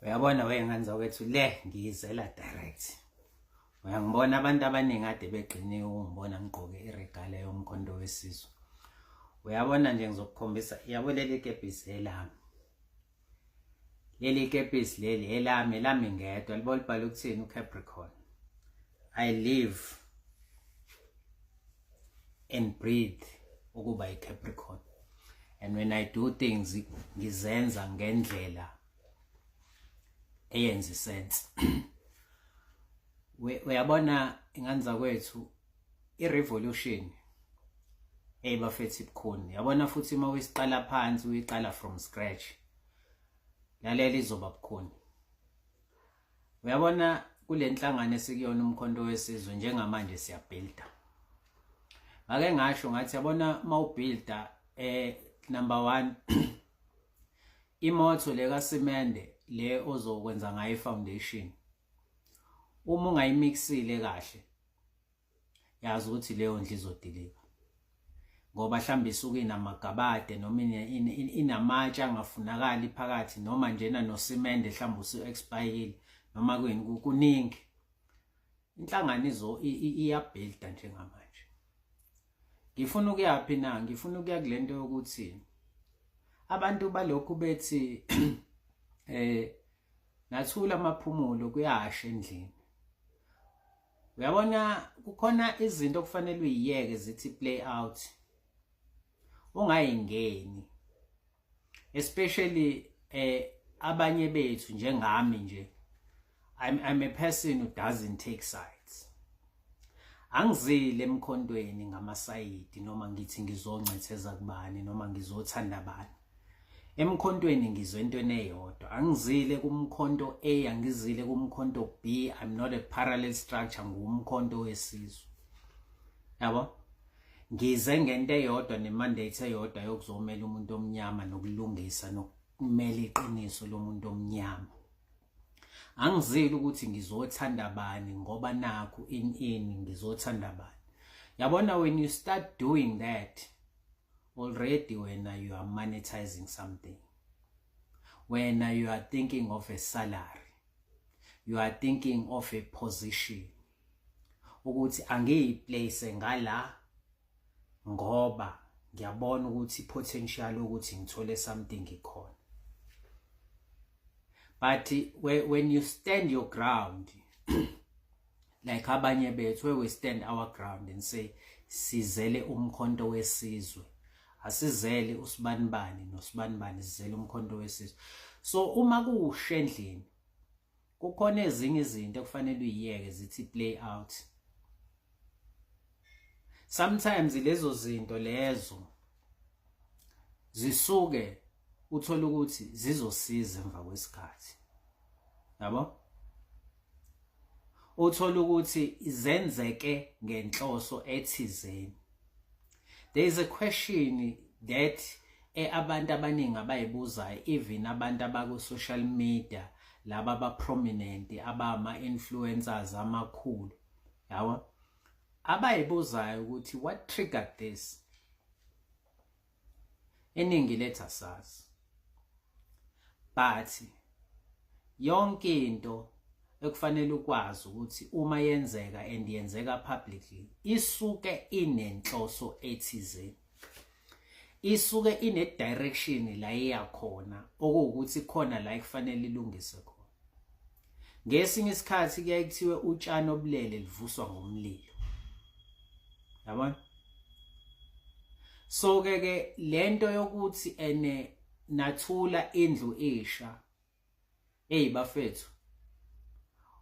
Uyabona wey'ngane zakwethu, le ngiyizela direct. Uyangibona, abantu abaningi ade begqiniwe ukungibona ngigqoke i-regalia yoMkhonto weSizwe. Uyabona nje, ngizokukhombisa, yabo, leli kepisi elami. Leli kepisi leli elami, elami ngedwa. Libo libhala ukuthini? UCapricorn. I live and breathe ukuba iCapricorn, and when I do things, ngizenza ngendlela eyenza i-sense. Uyabona, ingane zakwethu, i-revolution, hey bafethu, ibukhuni, yabona. Futhi uma uyisiqala phansi, uyiqala from scratch, lalela, izoba bukhuni. Uyabona, kule nhlangano esikuyona, uMkhonto weSizwe, njengamanje siyabuilda. Ngake ngasho ngathi, yabona, mawubuilda, number 1, i-mortar le kasimende le ozokwenza ngayo i-foundation, uma ungayimixile kahle, yazi ukuthi leyo ndlu izodilika, ngoba mhlawumbe isuke inamagabade noma inamatshe angafunakali phakathi, noma njena nosimende mhlawumbe usu-expire, noma kuyini, kuningi. Inhlangano izo iyabuilda njengamanje. Ngifuna ukuyaphi na? Ngifuna ukuya kulento yokuthi abantu balokhu bethi nathula amaphumulo, kuyasha endlini. Uyabona, kukhona izinto okufanele uyiyeke zithi play out, ungayingeni, especially abanye bethu njengami nje. I'm a person who doesn't take sides. Angizile emkhontweni ngamasayidi, noma ngithi ngizoncetheza kubani, noma ngizothanda bani. Emkhontweni ngizwe entweni eyodwa. Angizile kumkhonto A, angizile kumkhonto B. I'm not a parallel structure, nguMkhonto weSizwe, yabo. Ngize ngento eyodwa ne-mandate eyodwa yokuzomela umuntu omnyama nokulungisa nokumela iqiniso lomuntu omnyama. Angizile ukuthi ngizothanda bani ngoba nakhu in ngizothanda bani. Yabona, when you start doing that, already wena you are monetizing something. Wena you are thinking of a salary, you are thinking of a position, ukuthi angiyiplace ngala ngoba ngiyabona ukuthi potential ukuthi ngithole something ikhona. But when you stand your ground like abanye bethu, where we stand our ground and say sizele uMkhonto weSizwe, asizele usibanibani nosibanibani, sizele uMkhonto weSizwe. So uma kuwusha endlini, kukhona ezinye izinto ekufanele uyiyeke zithi play out. Sometimes lezo zinto lezo zisuke uthola ukuthi zizosiza emva kwesikhathi, yabo. Uthola ukuthi zenzeke ngenhloso ethizeni. There is a question that abantu abaningi abayibuzayo, even abantu abaku social media, laba aba prominent, abama influencers amakhulu, yabo, abayibuzayo ukuthi what triggered this. Iningi lethu asazi, but yonke into ekufanele ukwazi ukuthi uma yenzeka and yenzeka publicly, isuke inenhloso ethizeni, isuke ine direction la iyakhona, okuwukuthi khona la ekufanele ilungise khona. Ngesinye isikhathi kuyaye kuthiwe utshani obulele livuswa ngomlilo, yabona. So ke lento yokuthi ene nathula indlu isha, hey bafethu,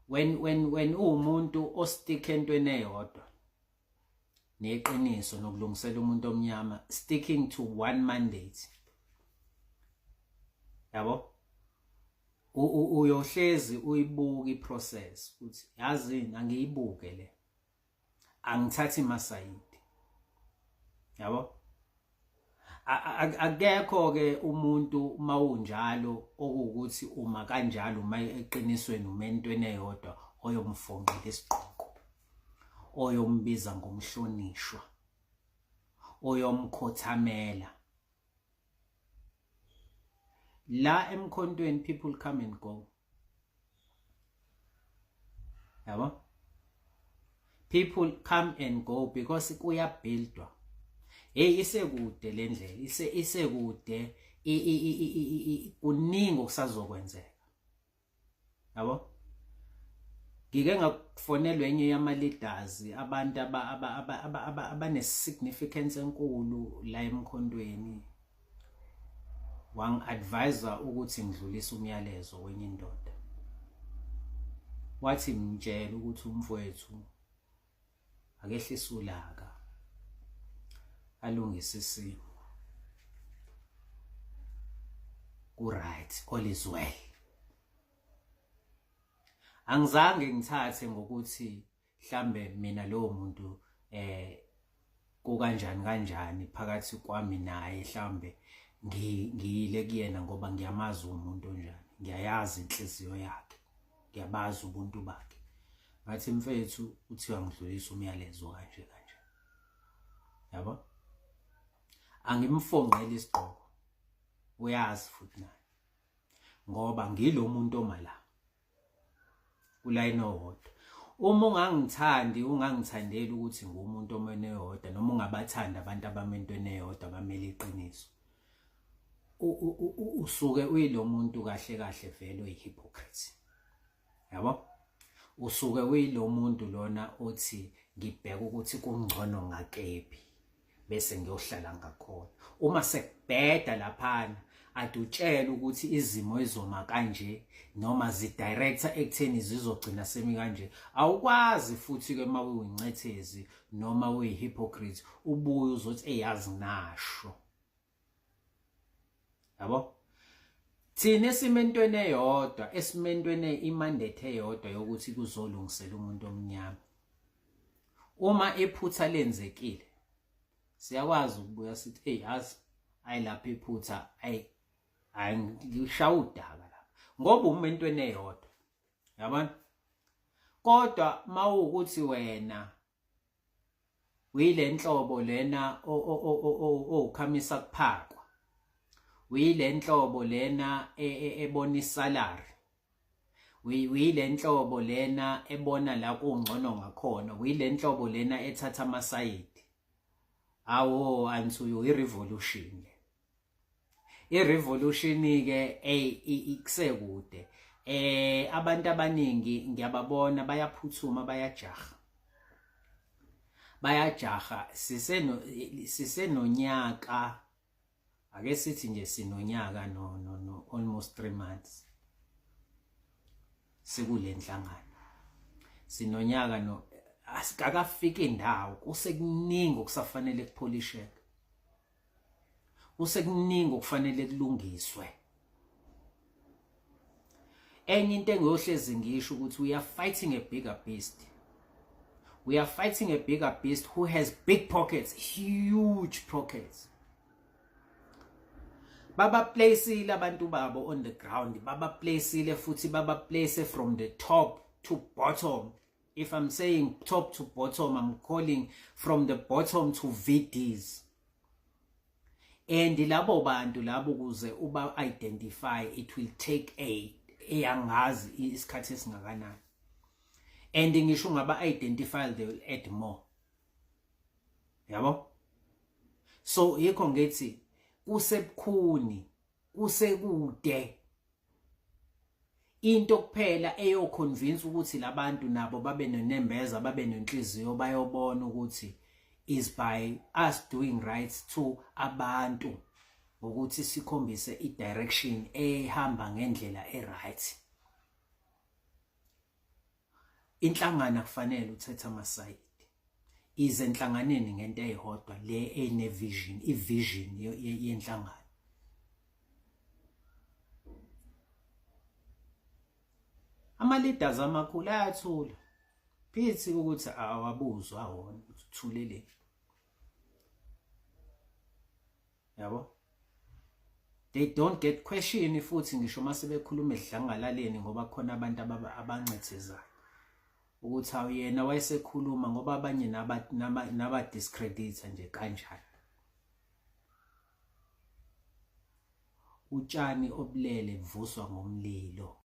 when uwumuntu o-stick entweni eyodwa neqiniso nokulungisela umuntu omnyama, sticking to one mandate, yabo, uyohlezi uyibuka i-process ukuthi yazini, angiyibuke le, angithathi masayidi, yabo. Akekho ke umuntu mawunjalo, okuwukuthi uma kanjalo, uma eqinisweni, uma entweni eyodwa, oyomfonqela isigqoko, oyombiza ngomhlonishwa, oyomkhothamela. La emkhontweni people come and go. Yabo, people come and go because kuyabuildwa. Hey, isekude le ndlela, isekude, kuningi okusazokwenzeka. Yabo, ngike ngakufonelwa enye yama leaders, abantu abane significance enkulu la emkhontweni, wangi-advisa ukuthi ngidlulise umyalezo kwenye indoda. Wathi ngitshela ukuthi umfowethu akehlise ulaka, alungise isimo, ku right, all is well. Angizange ngithathe ngokuthi mhlambe mina lowo muntu kukanjani kanjani phakathi kwami naye, mhlambe ngiyile kuyena ngoba ngiyamazi umuntu onjani, ngiyayazi inhliziyo yakhe, ngiyabazi ubuntu bakhe. Ngathi, mfethu, uthiwa ngidlulisa umyalezo kanje kanje. Yabo, angimfonqeli isigqoko, uyazi futhi naye ngoba ngilo muntu oma la kulayini owodwa. Uma ungangithandi, ungangithandeli ukuthi ngumuntu omene eyodwa, noma ungabathanda abantu abamentweni eyodwa abamele iqiniso, usuke uyilo muntu kahle kahle vele oyihypocrite. Yabo, usuke uyilo muntu lona othi ngibheka ukuthi kungcono ngakephi bese ngiyohlala ngakhona. Uma sekubheda laphana, adutshela ukuthi izimo izoma kanje noma zidirector ekutheni zizogcina semi kanje. Awukwazi futhi ke uma uyincethezi noma uyihypocrite ubuye uzothi eyazi nasho. Yabo, thina esimentweni eyodwa, esimentweni imandate eyodwa yokuthi kuzolungisela umuntu omnyama, uma iphutha lenzekile siyakwazi ukubuya sithi, hey, yazi ayilapha iphutha, ayi ngishaya udaka lapha, ngoba umentweni eyodwa. Yabona, kodwa mawukuthi wena uyilenhlobo lena owukhamisa kuphakwa, uyilenhlobo lena ebona isalary, uyilenhlobo lena ebona la kungcono ngakhona, uyilenhlobo lena ethatha amasayidi, awo ansuyo i-revolution. I-revolution ke, ey, ikusekude. Abantu abaningi ngiyababona bayaphuthuma, bayajaha, bayajaha. Sisenonyaka, ake sithi nje sinonyaka no almost 3 months sikule nhlangano, sinonyaka no asikakafiki indawo. Kusekuningi okusafanele kupholisheke, kusekuningi okufanele kulungiswe. Enye into engiyohlezi ngisho ukuthi we are fighting a bigger beast. We are fighting a bigger beast who has big pockets, huge pockets. Baba placeile abantu babo on the ground, baba placeile futhi baba place from the top to bottom. If I'm saying top to bottom, I'm calling from the bottom to VDs. And labo bantu labo, ukuze uba identify, it will take a eyangazi isikhathi esingakanani. And ngisho ungaba identify, they will add more. Yabo, so yikho ngithi kusebukhuni, kusekude. Into kuphela eyoconvince ukuthi labantu nabo babe nonembeza, babe nenhliziyo, bayobona ukuthi is by us doing right to abantu ngokuthi sikhombise i-direction ehamba ngendlela e-right. Inhlangano akufanele uthethe amasayidi, ize enhlanganeni ngento eyodwa le ene vision, i-vision yenhlangano. Ama leaders amakhulu ayathula, phithi ukuthi awabuzwa wona ukuthi uthuleleni. Yabo, they don't get question futhi ngisho mase bekhuluma edlangalaleni, ngoba khona abantu abancethizayo ukuthi awu, yena wayesekhuluma, ngoba abanye naba discredit nje kanjani. Utshani obulele buvuswa ngomlilo.